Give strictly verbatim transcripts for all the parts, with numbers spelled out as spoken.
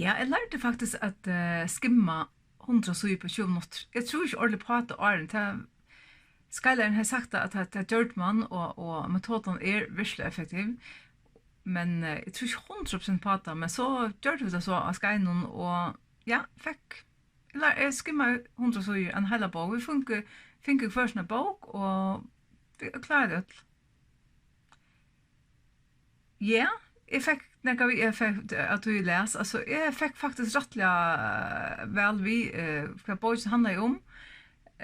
Ja, eg lærdi faktiskt at uh, skimma hundrað síður på tjúgu minuttir. Eg trúði ikki ordiliga på tað áðrenn. Tað, skeiðlærarin hevði sagt, at tað, tað gjørdi mann, og, og metodan er virkuliga effektiv. Men uh, eg trúði ikki hundrað prosent på tað, men so gjørdu vit tað so á skeiðinum, og ja, fekk, ella eg skimmaði hundrað síður, ein heila bók. Vit fingu, fingu hvør sína bók, og vit kláraðu øll. Ja, eg fekk nakað við, eg fekk, at tú las. Altso, eg fekk faktiskt rættiliga eh, væl við, eh, hvat bókin handlaði um.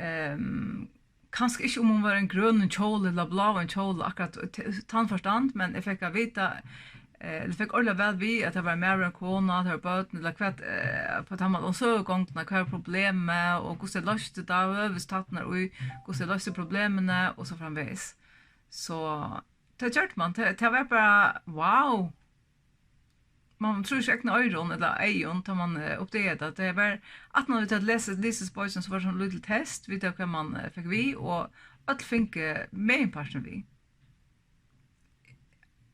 Um, kanska ikki um hon var ein grønum kjóli ella bláum kjóli, akkurát t- tann forstand, men eg fekk at vita, eh, eg fekk ordiliga væl við, at tað var ein maður og ein kona, at tað var børn, ella hvat, eh, på tann mátan, og søgugongdina, hvat var problemið, og hvussu tey loystu tað, høvuðstáknarnar í, hvussu tey loystu problemini, og so framvegis. So tað gjørdi mann. Tað, tað var bara, wow. Mann trýr ikki egnu oyrum ella eygum, tá mann eh, uppdagar tað. Tað var, aftan á vit høvdu lisið, lisið bókina, so var tað ein lítil test, vita hvat mann eh, fekk við, og øll fingu meginpartin við.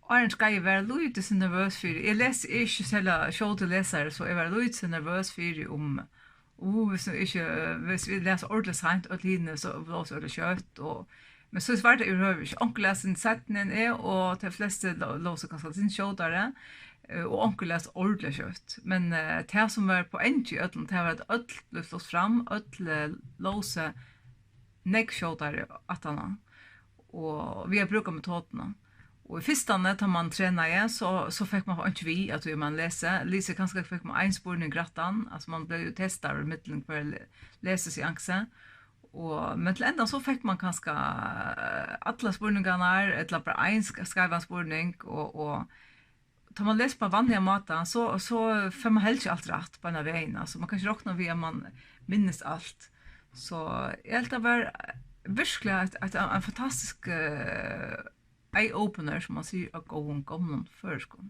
Áðrenn skeiðið var eg lítið sindur nervøs fyri. Eg lesi, eg eri ikki serliga skjótur lesari, so eg var lítið sindur nervøs fyri um, uh, hvis nú ikki, hvis vit lesa ordiliga seint, øll hini, so blása øll skjótt, og, men so var tað yvirhøvur ikki. Onkur las inn seinni enn eg, og tey flestu ló- lósu kanska sindur skjótari, eh, og onkur las ordiliga skjótt. Men eh, tað sum var poengið í øllum, tað var, at øll blivu flutt fram, øll eh, lósu nógv skjótari aftaná, og við at brúka metodina. Og í fyrstani, tá mann trenaði, so, so fekk mann einki við, at tí mann lesi. Lesi kanska fekk mann ein spurning rættan, altso mann bleiv jo testaður í millum hvør le- lesiseansi. Og, men til endan so fekk mann kanska eh, allar spurningarnar, ella bara ein sk- skeivan spurning, og, og tá mann lesur á vanligan máta, so, so fær mann heldur ikki alt rætt beinanvegin. Altso, mann kann ikki rokna við, at mann minnist alt. So eg helt, tað var virkuliga eitt, eitt, ein fantastisk eh, eye-opener, sum mann sigur á góðum, gomlum føroyskum.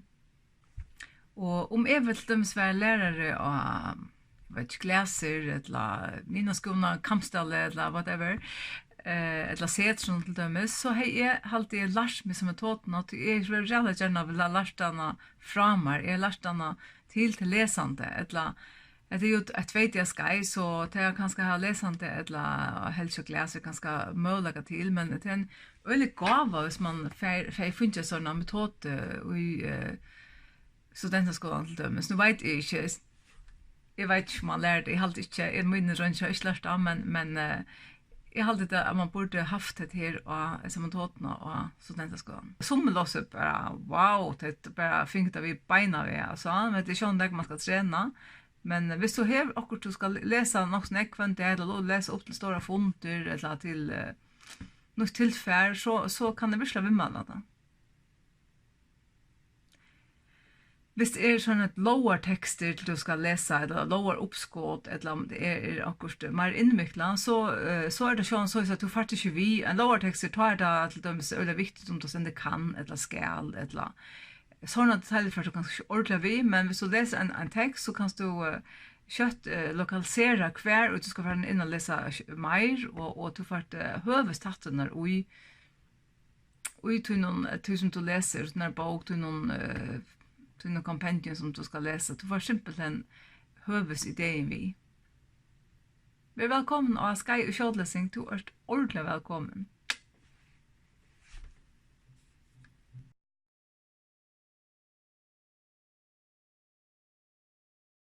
Og um eg vil til dømis vera lærari á, eg veit ikki, Glasir, ella Miðnámsskúlanum, Kambsdali, ella whatever, eh, ella Setrinum til dømis, so hevði eg, haldi eg, lært meg hesa metodina, tí eg hevði ræðuliga gjarna vilja lært hana frá mær. Eg hevði lært hana til tey lesandi, ella hetta er jo eitt tvey daga skeið, so tey kanska hava lesandi ella helst so Glasir kanska møguleika til, men tað er ein øgilig gáva, hvis mann fær, fær fingið sovorðna metodu í eh, studentaskúlanum til dømis. Nú veit eg ikki, eg veit ikki, um mann lærir tað, eg haldi ikki, eg, mínir dreingir hava ikki lært tað, men, men eh, eg haldi tað, at mann burdi havt hetta her á, hesa metodina á studentaskúlanum. Summi lósu bara, wow, tey bara fingu tað við beinanvegin, altso, men tað er sjálvandi nakað, mann skal trena. Men hvis tú hevur okkurt, tú skal lesa nokk so nógv hvønn dag, ella lesa upp til stórar fundir, ella til eh, nýtt tilfar, so, so kann eg virkuliga viðmæla tað. Hvis tað er sovorðnir lógartekstir, tú skal lesa, ella lógaruppskot, ella um tað er, er okkurt meir innviklað, so, eh, so er tað sjálvandi soleiðis, at tú fært ikki við. Ein lógartekstur, tá er tað til dømis øgiliga viktigt, um tú stendur kann, ella skal, ella sovorðnar detaljur fært tú kanska ikki ordiliga við, men hvis tú lesur ein, ein tekst, so kanst tú eh, skjótt eh, lokalisera, hvar og tú skal fara inn og lesa meir, og, og tú fært eh, høvuðsstættirnar í, í tínum, eh, tí sum tú lesur, tínari bók, tínum, eh, tínum kompendium sum tú skal lesa. Tú fært simpelthen høvuðsidein við. Ver vælkomin á Skeið í skjótlesing, tú ert ordiliga vælkomin.